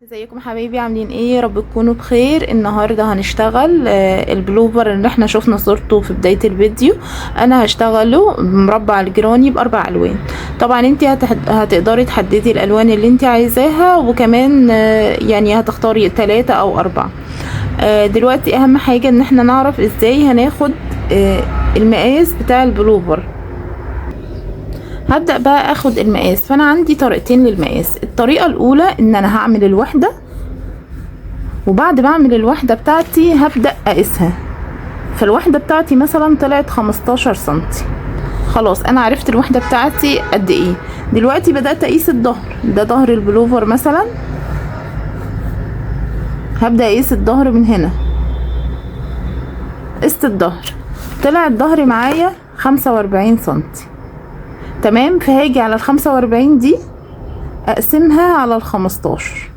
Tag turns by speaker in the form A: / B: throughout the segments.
A: ازيكم حبايبي؟ عاملين ايه؟ يا رب تكونوا بخير. النهارده هنشتغل البلوفر اللي احنا شفنا صورته في بداية الفيديو. انا هشتغله مربع الجراني باربع الوان. طبعا انت هتقدري تحددي الالوان اللي انت عايزاها، وكمان يعني هتختاري 3 او 4. دلوقتي اهم حاجة ان احنا نعرف ازاي هناخد المقاس بتاع البلوفر. هبدأ بقى اخد المقاس. فانا عندي طريقتين للمقاس. الطريقة الاولى ان انا هعمل الوحدة، وبعد ما اعمل الوحدة بتاعتي هبدأ اقيسها. فالوحدة بتاعتي مثلا طلعت 15 سنتي، خلاص انا عرفت الوحدة بتاعتي قد ايه. دلوقتي بدأت اقيس الظهر، ده ظهر البلوفر مثلا، هبدأ اقيس الظهر من هنا. قست الظهر، طلع الظهر معايا 45 سنتي، تمام. فهاجي على 45 دي اقسمها على 15،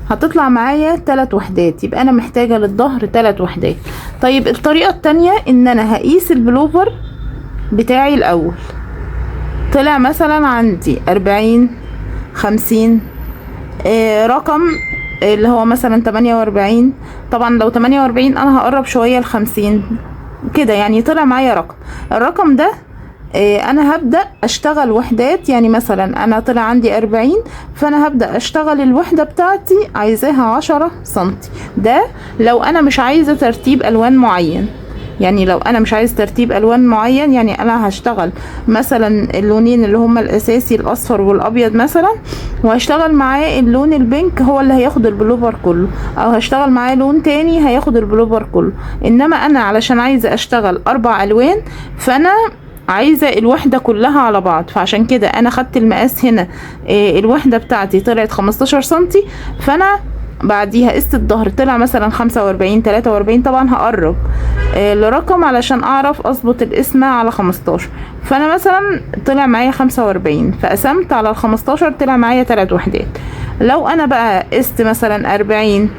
A: هتطلع معايا 3 وحدات، يبقى انا محتاجة للظهر 3 وحدات. طيب الطريقة التانية ان انا هقيس البلوفر بتاعي الاول. طلع مثلا عندي 40، 50، رقم اللي هو مثلا 48. طبعا لو 48 انا هقرب شوية 50 كده، يعني طلع معايا رقم. الرقم ده انا هبدأ اشتغل وحدات. يعني مثلا انا طلع عندي 40، فانا هبدأ اشتغل الوحدة بتاعتي عايزاها 10 سنتي. ده لو انا مش عايزة ترتيب الوان معين، يعني لو انا مش عايز ترتيب الوان معين، يعني انا هشتغل مثلا اللونين اللي هما الاساسي الاصفر والابيض مثلا، وهشتغل معاه اللون ال pink هو اللي هياخد البلوفر كله، او هشتغل معاه لون تاني هياخد البلوفر كله. انما انا علشان عايزة اشتغل 4 الوان، فانا عايزة الوحدة كلها على بعض، فعشان كده انا خدت المقاس هنا. الوحدة بتاعتي طلعت 15 سنتي، فانا بعديها قست الظهر طلع مثلا 45، 43. طبعا هقرب لرقم علشان اعرف اظبط القسمة على 15. فانا مثلا طلع معايا 45، فقسمت على 15 طلع معايا 3 وحدات. لو انا بقى قست مثلا 40،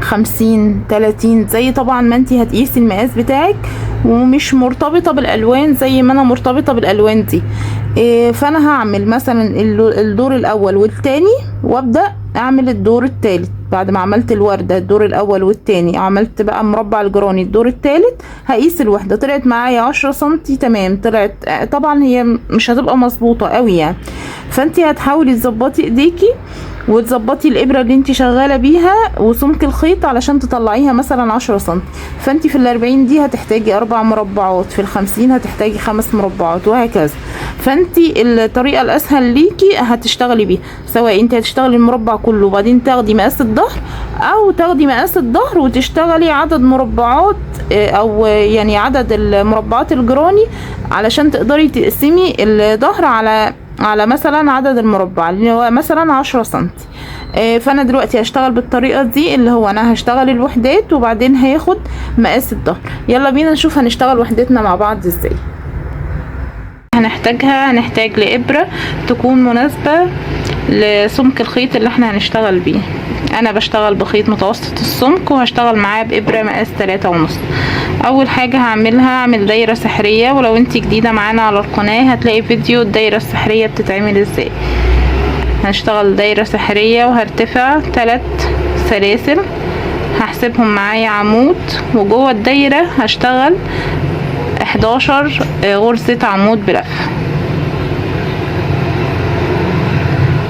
A: 50، 30، زي طبعا ما انتي هتقيسي المقاس بتاعك، ومش مرتبطة بالالوان زي ما انا مرتبطة بالالوان دي. فانا هعمل مثلا الدور الاول والتاني، وابدأ اعمل الدور التالت. بعد ما عملت الوردة الدور الاول والتاني، عملت بقى مربع الجراني الدور التالت، هقيس الوحدة طلعت معايا 10 سنتي، تمام. طلعت طبعا هي مش هتبقى مظبوطة قوي يعني، فانتي هتحاولي تظبطي ايديكي وتظبطي الابره اللي انت شغاله بيها وسمك الخيط علشان تطلعيها مثلا 10 سنتي. فانت في 40 دي هتحتاجي 4 مربعات، في 50 هتحتاجي 5 مربعات، وهكذا. فانت الطريقه الاسهل ليكي هتشتغلي بيها، سواء انت هتشتغلي المربع كله وبعدين تاخدي مقاس الظهر، او تاخدي مقاس الظهر وتشتغلي عدد مربعات، او يعني عدد المربعات الجراني علشان تقدري تقسمي الظهر على مثلا عدد المربع اللي هو مثلا 10 سنتي. فانا دلوقتي هشتغل بالطريقه دي، اللي هو انا هشتغل الوحدات وبعدين هاخد مقاس الظهر. يلا بينا نشوف هنشتغل وحدتنا مع بعض ازاي. هنحتاج لابره تكون مناسبه لسمك الخيط اللي احنا هنشتغل بيه. انا بشتغل بخيط متوسط السمك، وهشتغل معاه بابره مقاس 3.5. اول حاجه هعملها اعمل دايره سحريه، ولو انتي جديده معانا على القناه هتلاقي فيديو الدايره السحريه بتتعمل ازاي. هنشتغل دايره سحريه وهرتفع 3 سلاسل، هحسبهم معايا عمود، وجوه الدايره هشتغل 11 غرزه عمود بلف.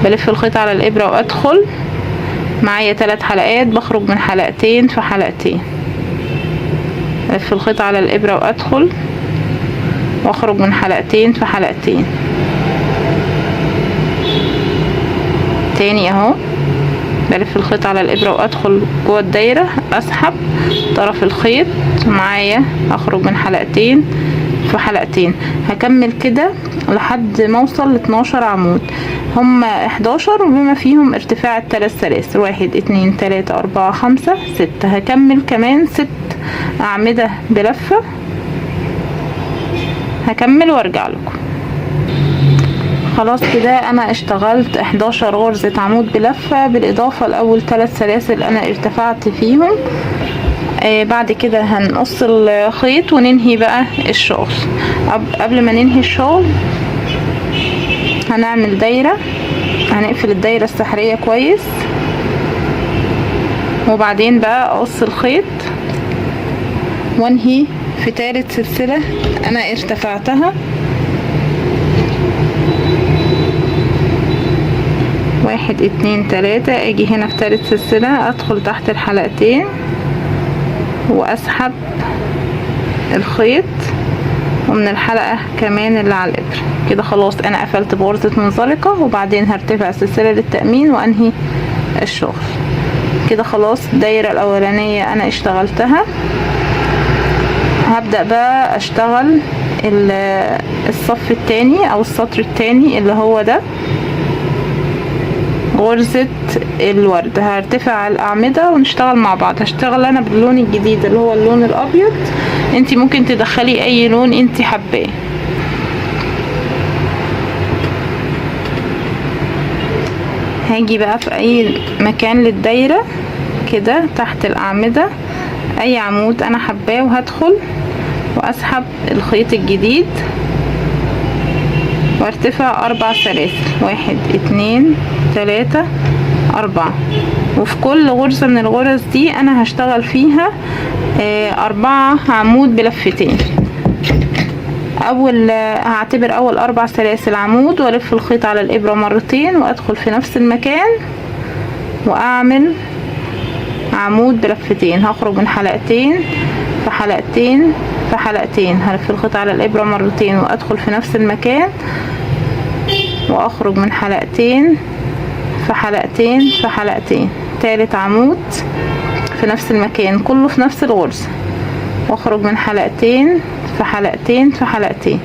A: بلف الخيط على الابره وادخل معايا 3 حلقات، بخرج من حلقتين في حلقتين، الف الخيط على الابره وادخل واخرج من حلقتين في حلقتين تاني اهو. بلف الخيط على الابره وادخل جوه الدايره، اسحب طرف الخيط معايا، اخرج من حلقتين في حلقتين. هكمل كده لحد ما اوصل ل 12 عمود، هما 11 وبما فيهم ارتفاع الثلاث سلاسل، 1 2 3 4 5 6. هكمل كمان 6 اعمدة بلفة، هكمل وارجع لكم. خلاص كده انا اشتغلت 11 غرزة عمود بلفة، بالاضافة لاول 3 سلاسل انا ارتفعت فيهم. بعد كده هنقص الخيط وننهي بقى الشغل. قبل ما ننهي الشغل هنعمل دايرة، هنقفل الدايرة السحرية كويس. وبعدين بقى اقص الخيط وانهي في تالت سلسلة انا ارتفعتها. 1 2 3، اجي هنا في تالت سلسلة ادخل تحت الحلقتين واسحب الخيط، ومن الحلقة كمان اللي على الابرة كده. خلاص انا قفلت بغرزة منزلقة، وبعدين هرتفع سلسلة للتأمين وانهي الشغل كده. خلاص الدايرة الاولانية انا اشتغلتها. هبدأ بقى اشتغل الصف التاني او السطر التاني اللي هو ده غرزة الورد. هرتفع على الأعمدة ونشتغل مع بعض. هشتغل انا باللون الجديد اللي هو اللون الابيض، انتي ممكن تدخلي اي لون انتي حباه. هاجي بقى في اي مكان للدايرة كده تحت الأعمدة اي عمود انا حباه، وهدخل واسحب الخيط الجديد وارتفع 4 سلاسل، 1 2 3 4. وفي كل غرزة من الغرز دي انا هشتغل فيها 4 عمود بلفتين. هعتبر اول 4 سلاسل عمود، والف الخيط على الابرة مرتين وادخل في نفس المكان واعمل عمود بلفتين. هخرج من حلقتين في حلقتين في حلقتين، هلف الخيط على الابرة مرتين وادخل في نفس المكان واخرج من حلقتين في حلقتين في حلقتين، تالت عمود في نفس المكان كله في نفس الغرزة، واخرج من حلقتين في حلقتين في حلقتين.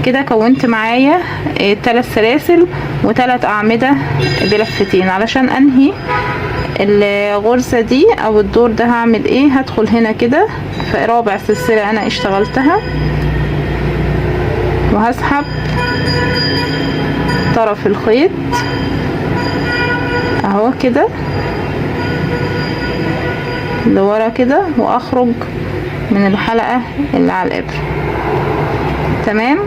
A: كده كونت معايا 3 سلاسل وتلات اعمدة بلفتين. علشان انهي الغرزة دي او الدور ده هعمل ايه؟ هدخل هنا كده في رابع سلسلة انا اشتغلتها، وهسحب طرف الخيط اهو كده لورا كده، واخرج من الحلقة اللي على الابرة. تمام،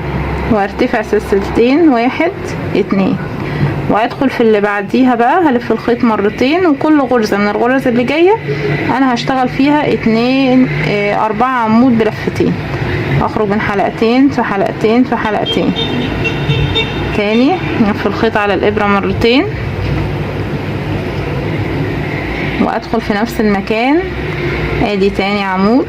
A: وارتفع سلسلتين، 1 2، وادخل في اللي بعديها بقى. هلف الخيط مرتين، وكل غرزة من الغرز اللي جاية انا هشتغل فيها 2، 4 عمود بلفتين. اخرج من حلقتين في حلقتين في حلقتين تاني، نلف الخيط على الابرة مرتين وادخل في نفس المكان، ادي تاني عمود،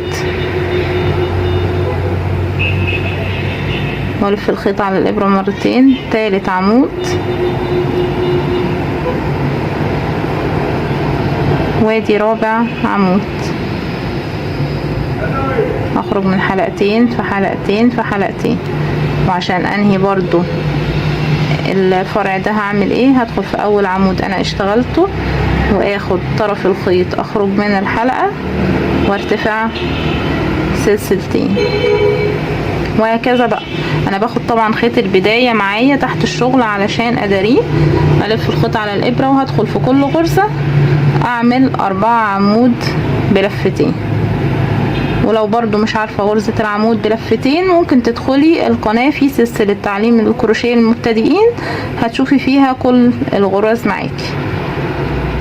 A: والف الخيط على الابرة مرتين، تالت عمود، وادي رابع عمود. اخرج من حلقتين في حلقتين في حلقتين. وعشان انهي برضو الفرع ده هعمل ايه؟ هدخل في اول عمود انا اشتغلته واخد طرف الخيط، اخرج من الحلقة وارتفع سلسلتين، وهكذا بقى. انا باخد طبعا خيط البداية معايا تحت الشغل علشان اداريه. الف الخيط على الابرة وهدخل في كل غرزة اعمل 4 عمود بلفتين. ولو برضو مش عارفة غرزة العمود بلفتين ممكن تدخلي القناة في سلسلة تعليم الكروشيه للمبتدئين، هتشوفي فيها كل الغرز معاكي.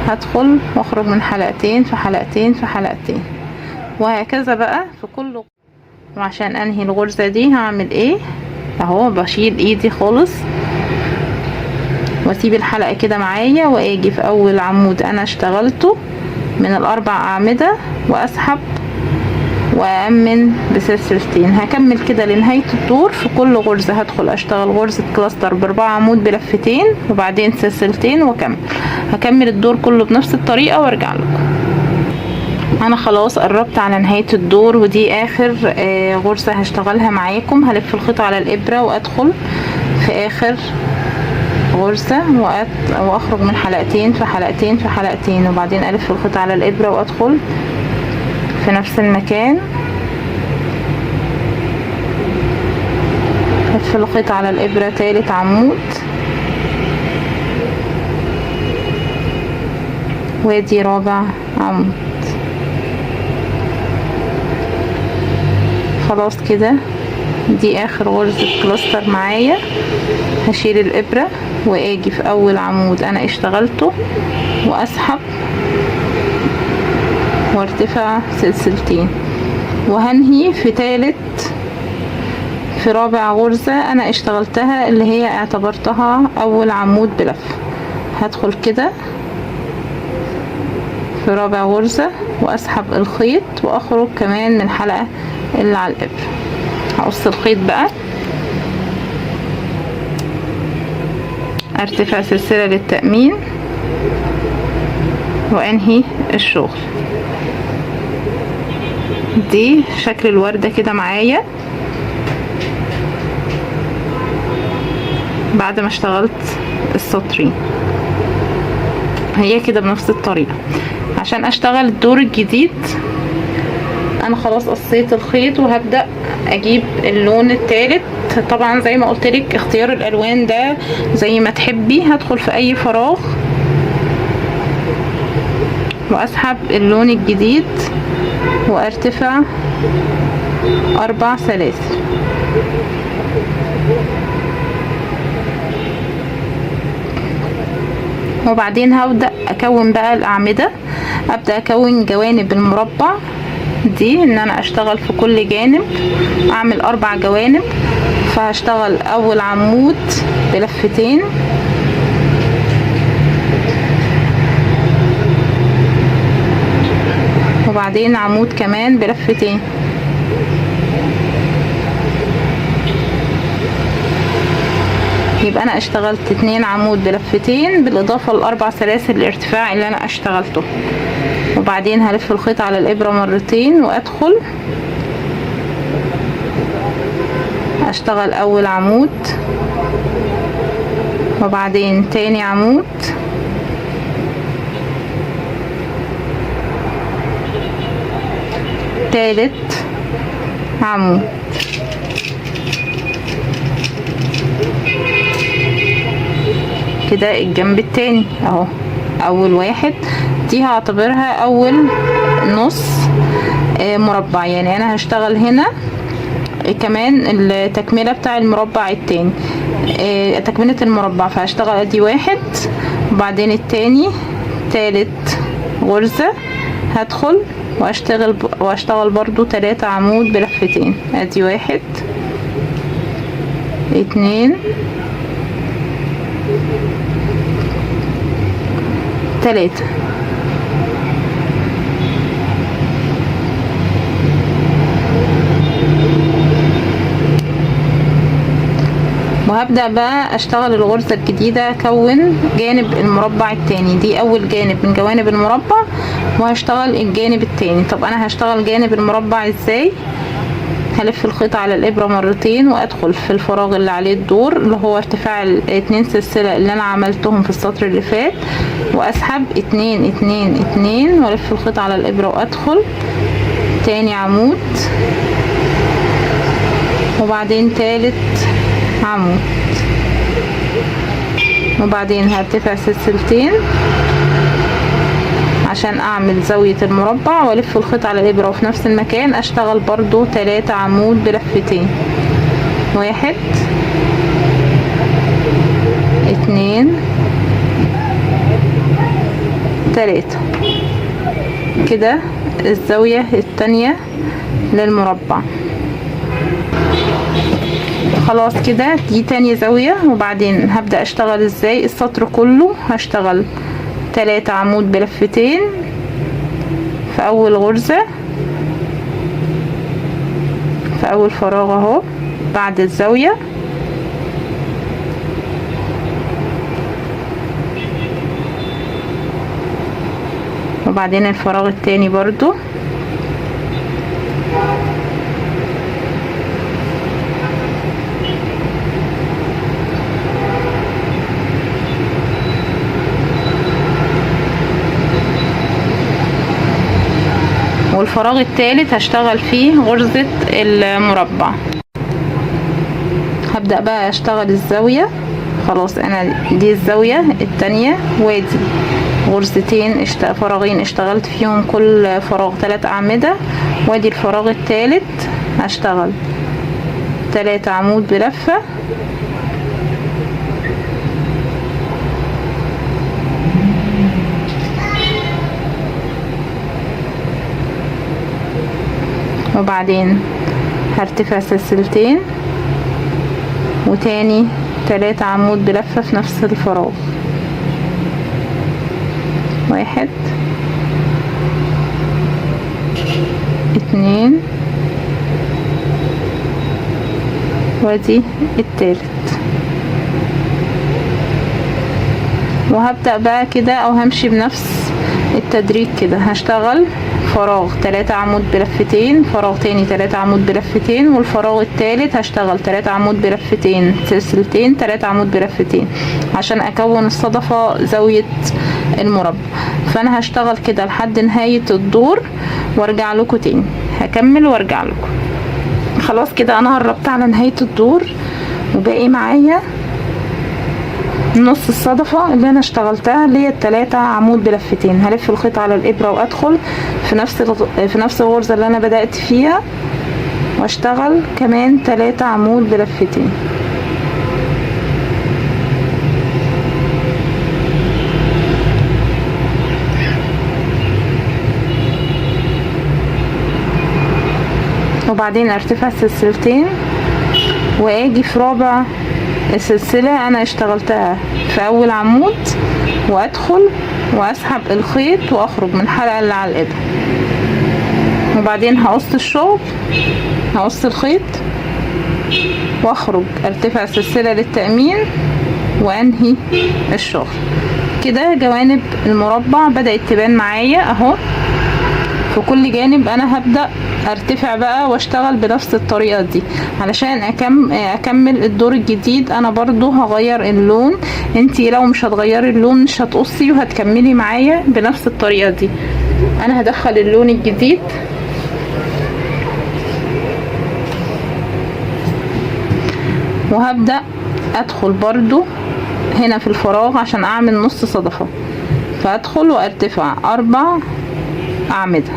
A: هدخل واخرج من حلقتين في حلقتين في حلقتين، وهكذا بقى في كل. وعشان انهي الغرزة دي هعمل ايه؟ اهو بشيل ايدي خالص واسيب الحلقة كده معايا، واجي في اول عمود انا اشتغلته من الاربع اعمدة واسحب وأأمن بسلسلتين. هكمل كده لنهاية الدور. في كل غرزة هدخل اشتغل غرزة cluster ب4 عمود بلفتين وبعدين سلسلتين واكمل. هكمل الدور كله بنفس الطريقة وارجع لكم. انا خلاص قربت على نهاية الدور، ودي اخر غرزة هشتغلها معاكم. هلف الخيط على الابرة وادخل في اخر غرزة واخرج من حلقتين في حلقتين في حلقتين، وبعدين الف الخيط على الابرة وادخل في نفس المكان، الف الخيط على الابرة تالت عمود، وادي رابع عمود. خلاص كده دي اخر غرزة كلاستر معايا. هشيل الابرة واجي في اول عمود انا اشتغلته واسحب وارتفع سلسلتين، وهنهي في تالت في رابع غرزة انا اشتغلتها اللي هي اعتبرتها اول عمود بلفة. هدخل كده في رابع غرزة واسحب الخيط واخرج كمان من الحلقة اللي على الابرة. هقص الخيط بقى، ارتفع سلسلة للتأمين وانهي الشغل. دي شكل الوردة كده معايا بعد ما اشتغلت السطرين. هي كده بنفس الطريقة. عشان اشتغل الدور الجديد انا خلاص قصيت الخيط وهبدأ اجيب اللون الثالث. طبعا زي ما قلتلك اختيار الالوان ده زي ما تحبي. هدخل في اي فراغ واسحب اللون الجديد وارتفع 4 سلاسل. وبعدين هبدأ اكون بقى الاعمدة، ابدأ اكون جوانب المربع دي، ان انا اشتغل في كل جانب اعمل 4 جوانب. فهشتغل اول عمود بلفتين، وبعدين عمود كمان بلفتين، يبقى انا اشتغلت 2 عمود بلفتين بالاضافة ل4 سلاسل الارتفاع اللي انا اشتغلته. وبعدين هلف الخيط على الابرة مرتين وادخل اشتغل اول عمود وبعدين تاني عمود، تالت عمود. كده الجنب التاني اهو، اول واحد دي هعتبرها اول نص مربع، يعني انا هشتغل هنا كمان التكملة بتاع المربع التاني، تكملة المربع. فهشتغل ادي واحد وبعدين التاني، تالت غرزة هدخل واشتغل برضو 3 عمود بلفتين، ادي 1 2 3. وهبدأ بقى اشتغل الغرزة الجديدة، اكون جانب المربع التاني، دي اول جانب من جوانب المربع، وهشتغل الجانب التاني. طب انا هشتغل جانب المربع ازاي؟ هلف الخيط على الابرة مرتين وادخل في الفراغ اللي عليه الدور اللي هو ارتفاع ال2 سلسلة اللي انا عملتهم في السطر اللي فات، واسحب 2 2 2 والف الخيط على الابرة وادخل تاني عمود وبعدين تالت عمود، وبعدين هرتفع سلسلتين عشان اعمل زاوية المربع، والف الخيط على الابرة وفي نفس المكان اشتغل برضو 3 عمود بلفتين، 1 2 3. كده الزاوية التانية للمربع. خلاص كده دي تاني زاوية. وبعدين هبدأ اشتغل ازاي السطر كله؟ هشتغل 3 عمود بلفتين في اول غرزة في اول فراغ اهو بعد الزاوية، وبعدين الفراغ التاني برضو، والفراغ التالت هشتغل فيه غرزة المربع. هبدأ بقى اشتغل الزاوية. خلاص انا دي الزاوية التانية، وادي غرزتين فراغين اشتغلت فيهم كل فراغ 3 اعمدة، وادي الفراغ التالت هشتغل 3 عمود بلفة، وبعدين هرتفع سلسلتين، وتاني 3 عمود بلفة في نفس الفراغ، 1 2، وادي التالت. وهبدأ بقى كده او همشي بنفس التدريج كده، هشتغل فراغ 3 عمود بلفتين، فراغ تاني 3 عمود بلفتين، والفراغ التالت هشتغل 3 عمود بلفتين، سلسلتين، 3 عمود بلفتين، عشان اكون الصدفة زاوية المربع. فانا هشتغل كده لحد نهاية الدور وارجع لكم تاني، هكمل وارجع لكم. خلاص كده انا قربت على نهاية الدور، وباقي معايا نص الصدفة اللي انا اشتغلتها اللي هي التلاتة عمود بلفتين. هلف الخيط على الابرة وادخل في نفس الغرزة اللي انا بدأت فيها، واشتغل كمان 3 عمود بلفتين. وبعدين ارتفع سلسلتين، واجي في رابع السلسلة انا اشتغلتها في اول عمود، وادخل واسحب الخيط واخرج من الحلقة اللي على الابرة، وبعدين هقص الشغل، هقص الخيط واخرج، ارتفع سلسلة للتأمين وانهي الشغل. كده جوانب المربع بدأت تبان معايا اهو. في كل جانب انا هبدأ ارتفع بقى واشتغل بنفس الطريقة دي علشان اكمل الدور الجديد. انا برضو هغير اللون، انتي لو مش هتغيري اللون مش هتقصي وهتكملي معايا بنفس الطريقة دي. انا هدخل اللون الجديد وهبدأ ادخل برضو هنا في الفراغ عشان اعمل نص صدفة، فادخل وارتفع 4 اعمدة،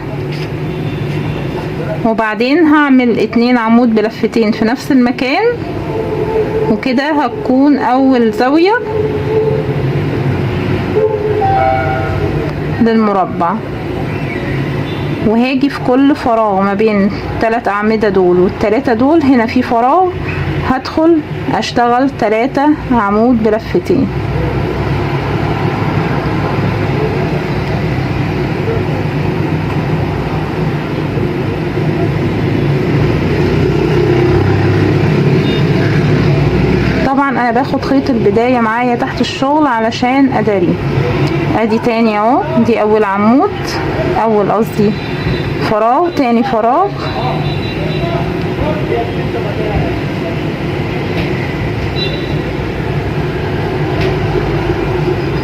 A: وبعدين هعمل 2 عمود بلفتين في نفس المكان، وكده هتكون اول زاوية للمربع. وهاجي في كل فراغ ما بين 3 اعمدة دول والتلاتة دول، هنا في فراغ هدخل اشتغل 3 عمود بلفتين. طبعا انا باخد خيط البداية معايا تحت الشغل علشان اداريه. ادي تاني اهو، دي اول عمود، اول قصدي فراغ، تاني فراغ،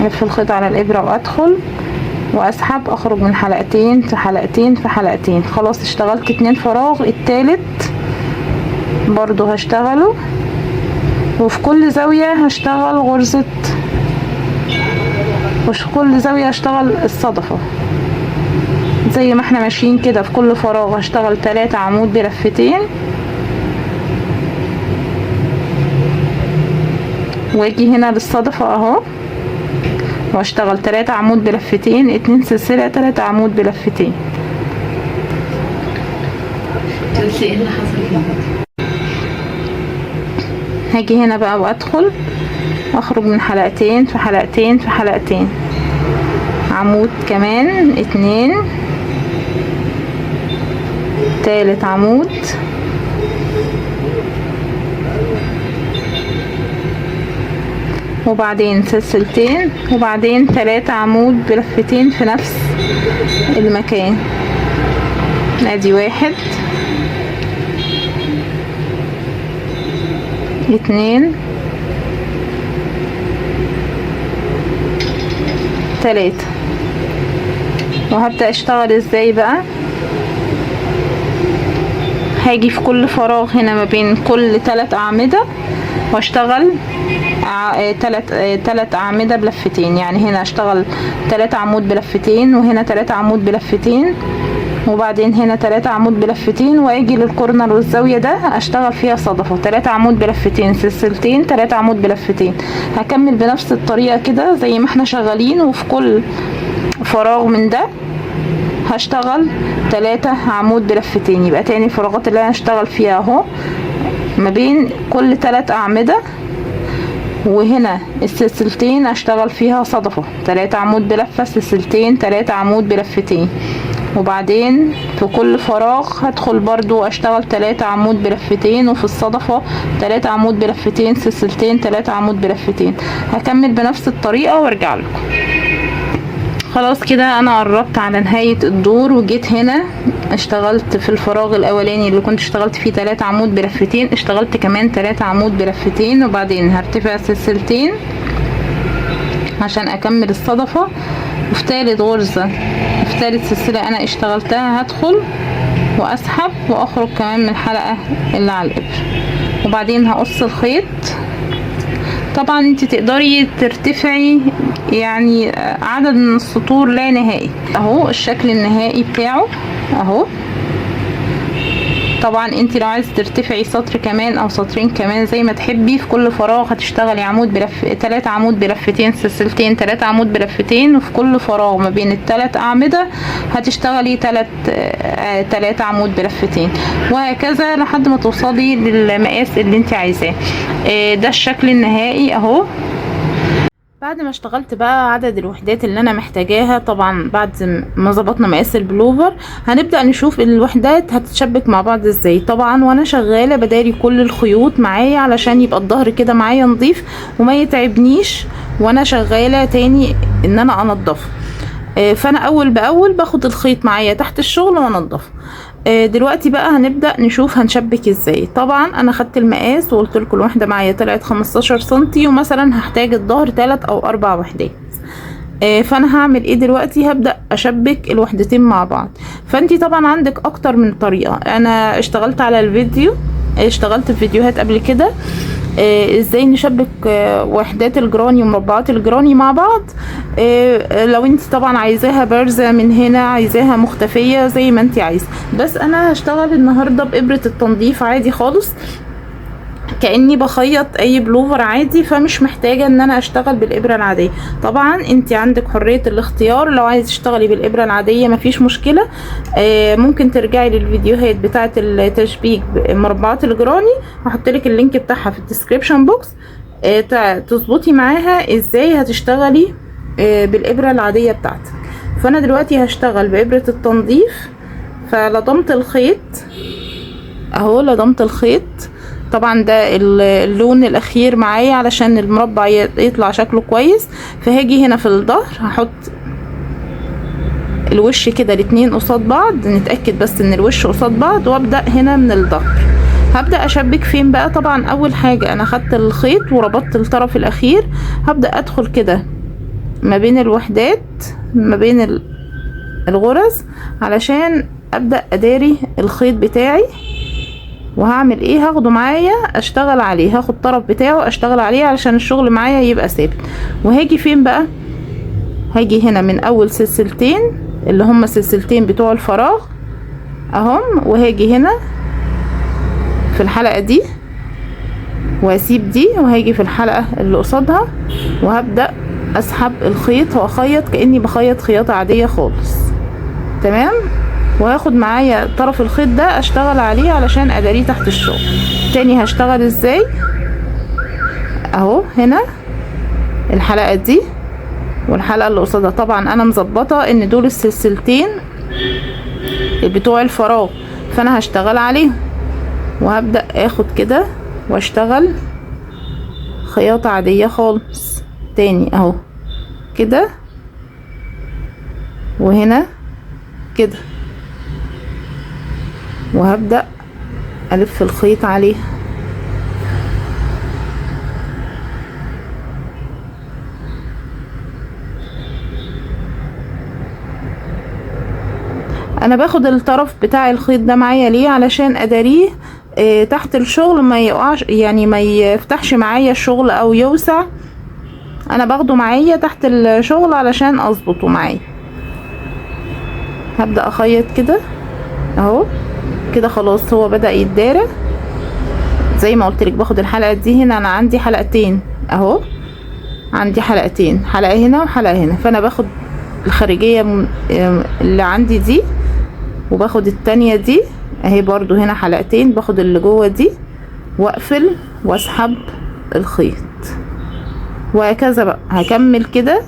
A: الف الخيط على الابرة وادخل واسحب، اخرج من حلقتين في حلقتين في حلقتين. خلاص اشتغلت 2 فراغ، التالت برضو هشتغله، وفي كل زاوية هشتغل غرزة، وفي كل زاوية هشتغل الصدفة زي ما احنا ماشيين كده. في كل فراغ هشتغل 3 عمود بلفتين، واجي هنا للصدفة اهو واشتغل 3 عمود بلفتين، 2 سلسلة، 3 عمود بلفتين.
B: ايه اللي حصل؟
A: هاجي هنا بقى وادخل اخرج من حلقتين في حلقتين في حلقتين، عمود كمان، 2، تالت عمود، وبعدين سلسلتين، وبعدين 3 عمود بلفتين في نفس المكان. ادي 1، 2، 3. وهبدأ اشتغل ازاي بقى؟ هاجي في كل فراغ هنا ما بين كل 3 اعمدة واشتغل 3 اعمدة بلفتين. يعني هنا اشتغل 3 عمود بلفتين، وهنا 3 عمود بلفتين، وبعدين هنا 3 عمود بلفتين، واجي للكورنر والزاوية ده اشتغل فيها صدفة، 3 عمود بلفتين، سلسلتين، 3 عمود بلفتين. هكمل بنفس الطريقة كده زي ما احنا شغالين، وفي كل فراغ من ده هشتغل 3 عمود بلفتين. يبقى تاني الفراغات اللي انا هشتغل فيها اهو ما بين كل 3 اعمدة، وهنا السلسلتين هشتغل فيها صدفة، 3 عمود بلفة، سلسلتين، 3 عمود بلفتين. وبعدين في كل فراغ هدخل برضو اشتغل 3 عمود بلفتين، وفي الصدفة 3 عمود بلفتين، سلسلتين، 3 عمود بلفتين. هكمل بنفس الطريقة وارجع لكم. خلاص كده انا قربت على نهاية الدور، وجيت هنا اشتغلت في الفراغ الاولاني اللي كنت اشتغلت فيه 3 عمود بلفتين، اشتغلت كمان 3 عمود بلفتين، وبعدين هرتفع سلسلتين عشان اكمل الصدفة، وفي تالت غرزة في تالت سلسلة انا اشتغلتها هدخل واسحب واخرج كمان من الحلقة اللي على الابرة، وبعدين هقص الخيط. طبعا انت تقدري ترتفعي يعني عدد من السطور لا نهائي. اهو الشكل النهائي بتاعه اهو. طبعا انت لو عايزه ترتفعي سطر كمان او سطرين كمان زي ما تحبي، في كل فراغ هتشتغلي عمود بلف 3 عمود بلفتين، سلسلتين، 3 عمود بلفتين، وفي كل فراغ ما بين الثلاث اعمدة هتشتغلي 3 عمود بلفتين، وهكذا لحد ما توصلي للمقاس اللي انت عايزاه. ده الشكل النهائي اهو. بعد ما اشتغلت بقى عدد الوحدات اللي انا محتاجاها، طبعا بعد ما ظبطنا مقاس البلوفر هنبدأ نشوف الوحدات هتتشبك مع بعض ازاي. طبعا وانا شغالة بداري كل الخيوط معايا علشان يبقى الظهر كده معايا نظيف وما يتعبنيش وانا شغالة تاني ان انا انضفه. فانا اول باول باخد الخيط معايا تحت الشغل وانضفه. دلوقتي بقى هنبدأ نشوف هنشبك ازاي. طبعا انا خدت المقاس وقلت لكم الوحدة معايا طلعت 15 سنتي، ومثلا هحتاج الظهر 3 او 4 وحدات. فانا هعمل ايه دلوقتي؟ هبدأ اشبك الوحدتين مع بعض. فانتي طبعا عندك اكتر من طريقة. انا اشتغلت على الفيديو، اشتغلت في فيديوهات قبل كده ازاي نشبك وحدات الجراني ومربعات الجراني مع بعض. لو انت طبعا عايزاها بارزة من هنا، عايزاها مختفية، زي ما انت عايزة. بس انا هشتغل النهاردة بإبرة التنظيف عادي خالص، كأني بخيط اي بلوفر عادي، فمش محتاجة ان انا اشتغل بالابرة العادية. طبعا انت عندك حرية الاختيار، لو عايز تشتغلي بالابرة العادية مفيش مشكلة. ممكن ترجعي للفيديوهات بتاعة التشبيك مربعات الجراني، هحط لك ال link بتاعها في ال description box، تظبطي معاها ازاي هتشتغلي بالابرة العادية بتاعتك. فانا دلوقتي هشتغل بابرة التنظيف. فلضمت الخيط اهو، لضمت الخيط. طبعا ده اللون الاخير معايا علشان المربع يطلع شكله كويس. فهاجي هنا في الظهر هحط الوش كده الاتنين قصاد بعض، نتأكد بس ان الوش قصاد بعض، وابدأ هنا من الظهر. هبدأ اشبك فين بقى؟ طبعا اول حاجة انا خدت الخيط وربطت الطرف الاخير، هبدأ ادخل كده ما بين الوحدات، ما بين الغرز، علشان ابدأ اداري الخيط بتاعي. وهعمل ايه؟ هاخده معايا اشتغل عليه، هاخد طرف بتاعه اشتغل عليه علشان الشغل معايا يبقى ثابت. وهاجي فين بقى؟ هاجي هنا من اول سلسلتين اللي هما سلسلتين بتوع الفراغ اهم، وهاجي هنا في الحلقة دي واسيب دي، وهاجي في الحلقة اللي قصادها وهبدأ اسحب الخيط واخيط كأني بخيط خياطة عادية خالص. تمام. وهاخد معايا طرف الخيط ده اشتغل عليه علشان ادارية تحت الشغل. تاني هشتغل ازاي؟ اهو هنا الحلقة دي والحلقة اللي قصادها. طبعا انا مظبطة ان دول السلسلتين بتوع الفراغ، فانا هشتغل عليهم وهبدأ اخد كده واشتغل خياطة عادية خالص. تاني اهو كده، وهنا كده، وهبدأ ألف الخيط عليها. انا باخد الطرف بتاع الخيط ده معايا ليه؟ علشان ادارية تحت الشغل ما يقعش، يعني ما يفتحش معايا الشغل او يوسع. انا باخده معايا تحت الشغل علشان اظبطه معايا. هبدأ اخيط كده اهو كده، خلاص هو بدأ يتدارى. زي ما قلت لك باخد الحلقة دي هنا، انا عندي حلقتين اهو، عندي حلقتين، حلقة هنا وحلقة هنا، فانا باخد الخارجية اللي عندي دي، وباخد التانية دي اهي برضو هنا حلقتين، باخد اللي جوه دي واقفل واسحب الخيط، وهكذا بقى. هكمل كده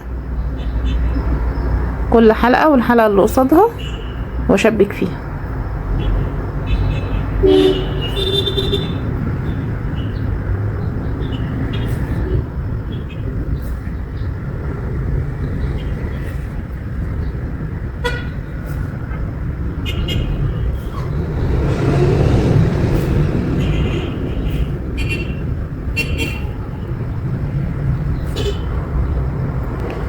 A: كل حلقة والحلقة اللي قصادها واشبك فيها.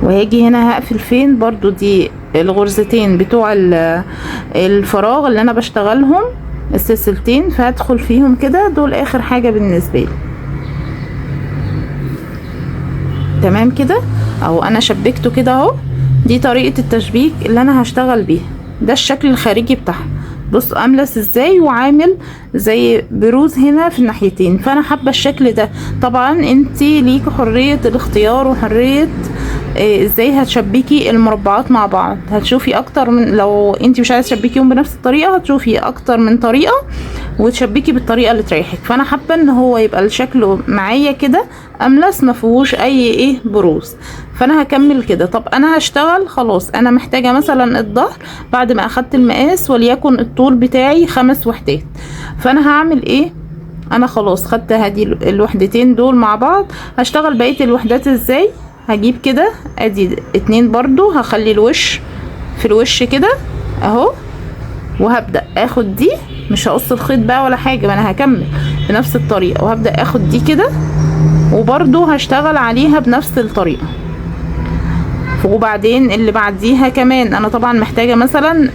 A: وهاجي هنا هقفل فين برضو دي الغرزتين بتوع الفراغ اللي انا بشتغلهم السلسلتين، فهدخل فيهم كده، دول اخر حاجة بالنسبة لي. تمام كده اهو، انا شبكته كده اهو. دي طريقة التشبيك اللي انا هشتغل بيها. ده الشكل الخارجي بتاعها، بص املس ازاي وعامل زي بروز هنا في الناحيتين. فانا حابة الشكل ده. طبعا انتي ليكي حرية الاختيار وحرية ازاي هتشبكي المربعات مع بعض. هتشوفي اكتر من، لو انتي مش عايزه تشبكيهم بنفس الطريقة هتشوفي اكتر من طريقه وتشبكي بالطريقة اللي تريحك. فانا حابة ان هو يبقى الشكل معايا كده املس ما فيهوش اي ايه بروز، فانا هكمل كده. طب انا هشتغل خلاص، انا محتاجه مثلا الظهر بعد ما اخدت المقاس وليكن الطول بتاعي 5 وحدات، فانا هعمل ايه؟ انا خلاص خدت هذه الوحدتين دول مع بعض، هشتغل بقية الوحدات ازاي؟ هجيب كده ادي 2 برضو، هخلي الوش في الوش كده اهو، وهبدأ اخد دي، مش هقص الخيط بقى ولا حاجة، ما انا هكمل بنفس الطريقة، وهبدأ اخد دي كده وبرضو هشتغل عليها بنفس الطريقة. وبعدين اللي بعديها كمان انا طبعا محتاجة مثلا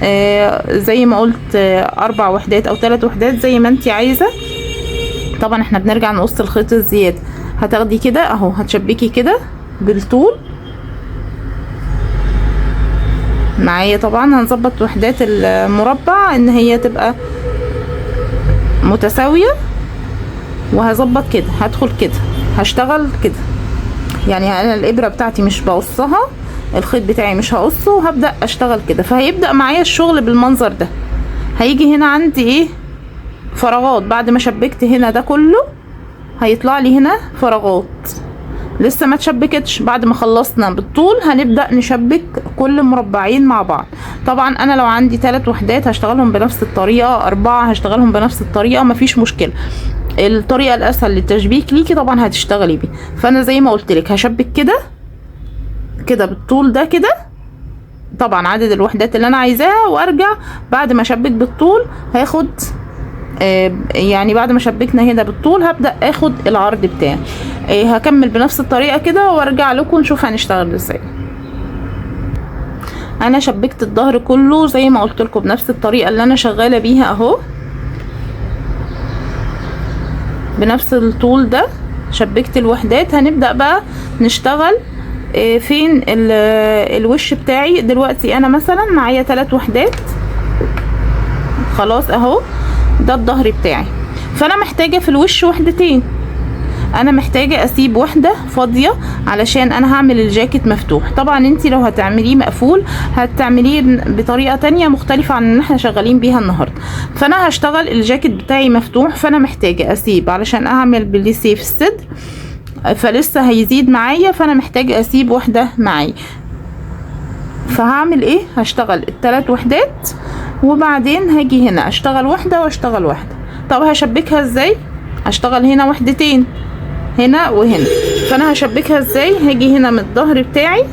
A: زي ما قلت 4 وحدات او 3 وحدات زي ما انتي عايزة. طبعا احنا بنرجع نقص الخيط الزيادة. هتاخدي كده اهو، هتشبكي كده بالطول معايا. طبعا هنظبط وحدات المربع ان هي تبقى متساوية، وهظبط كده، هدخل كده، هشتغل كده. يعني انا الابرة بتاعتي مش بقصها، الخيط بتاعي مش هقصه، وهبدأ اشتغل كده. فهيبدأ معايا الشغل بالمنظر ده. هيجي هنا عندي ايه؟ فراغات. بعد ما شبكت هنا ده كله هيطلع لي هنا فراغات لسه ما تشبكتش. بعد ما خلصنا بالطول هنبدأ نشبك كل مربعين مع بعض. طبعا انا لو عندي 3 وحدات هشتغلهم بنفس الطريقة، 4 هشتغلهم بنفس الطريقة، مفيش مشكلة. الطريقة الاسهل للتشبيك ليكي طبعا هتشتغلي بيه. فانا زي ما قلت لك هشبك كده كده بالطول ده كده، طبعا عدد الوحدات اللي انا عايزاها، وارجع بعد ما اشبك بالطول هاخد يعني بعد ما شبكنا هنا بالطول هبدأ اخد العرض بتاعي. هكمل بنفس الطريقة كده وارجع لكم نشوف هنشتغل ازاي. انا شبكت الظهر كله زي ما قلت لكم بنفس الطريقة اللي انا شغالة بيها اهو، بنفس الطول ده شبكت الوحدات. هنبدأ بقى نشتغل فين الوش بتاعي. دلوقتي انا مثلا معايا 3 وحدات خلاص اهو، ده الظهر بتاعي. فانا محتاجة في الوش وحدتين، انا محتاجة اسيب وحدة فاضية علشان انا هعمل الجاكيت مفتوح. طبعا انتي لو هتعمليه مقفول هتعمليه بطريقة تانية مختلفة عن اللي احنا شغالين بيها النهاردة. فانا هشتغل الجاكيت بتاعي مفتوح، فانا محتاجة اسيب علشان اعمل بليسيه في الصدر، فلسه هيزيد معايا، فانا محتاجة اسيب وحدة معايا. فهعمل ايه؟ هشتغل ال3 وحدات، وبعدين هاجي هنا اشتغل واحدة واشتغل واحدة. طب هشبكها ازاي؟ هشتغل هنا وحدتين، هنا وهنا. فانا هشبكها ازاي؟ هاجي هنا من الظهر بتاعي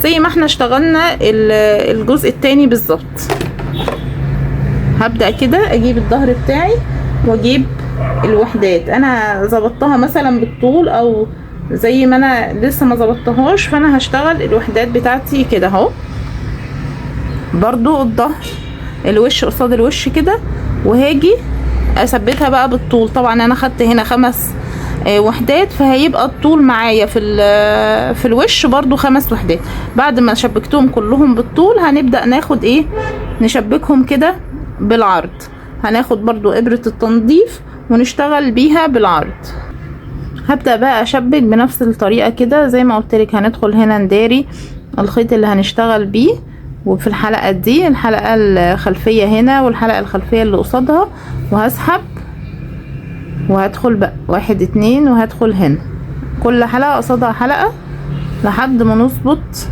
A: زي ما احنا اشتغلنا الجزء التاني بالظبط. هبدأ كده اجيب الظهر بتاعي واجيب الوحدات. انا ظبطتها مثلا بالطول او زي ما انا لسه ما ظبطتهاش، فانا هشتغل الوحدات بتاعتي كده اهو. برضو الظهر الوش قصاد الوش كده، وهاجي اثبتها بقى بالطول. طبعا انا خدت هنا 5 وحدات، فهيبقى الطول معايا في الوش برضو 5 وحدات. بعد ما شبكتهم كلهم بالطول هنبدأ ناخد ايه؟ نشبكهم كده بالعرض. هناخد برضو ابرة التنظيف ونشتغل بيها بالعرض. هبدأ بقى اشبك بنفس الطريقة كده زي ما قلت لك. هندخل هنا نداري الخيط اللي هنشتغل بيه، وفي الحلقة دي الحلقة الخلفية هنا والحلقة الخلفية اللي قصادها، وهسحب وهدخل بقى 1 2 وهدخل هنا، كل حلقة قصادها حلقة لحد ما نظبط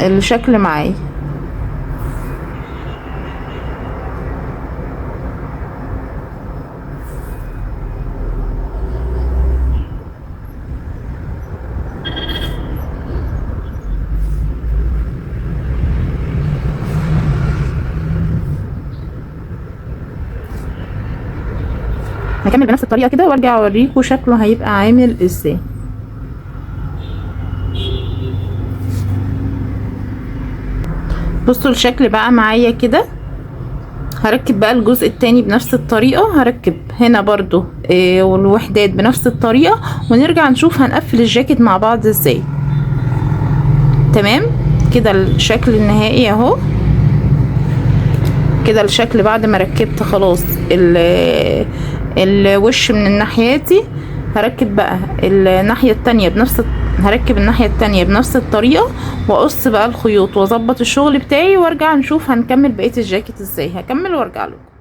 A: الشكل معايا. هكمل بنفس الطريقة كده وارجع اوريكم شكله هيبقى عامل ازاي. بصوا الشكل بقى معايا كده. هركب بقى الجزء التاني بنفس الطريقة، هركب هنا برضو والوحدات بنفس الطريقة، ونرجع نشوف هنقفل الجاكيت مع بعض ازاي. تمام كده الشكل النهائي اهو. كده الشكل بعد ما ركبت خلاص الوش من الناحيتي. هركب بقى الناحية التانية بنفس هركب الناحية التانية بنفس الطريقة، واقص بقى الخيوط واظبط الشغل بتاعي، وارجع نشوف هنكمل بقية الجاكيت ازاي. هكمل وارجع لكم.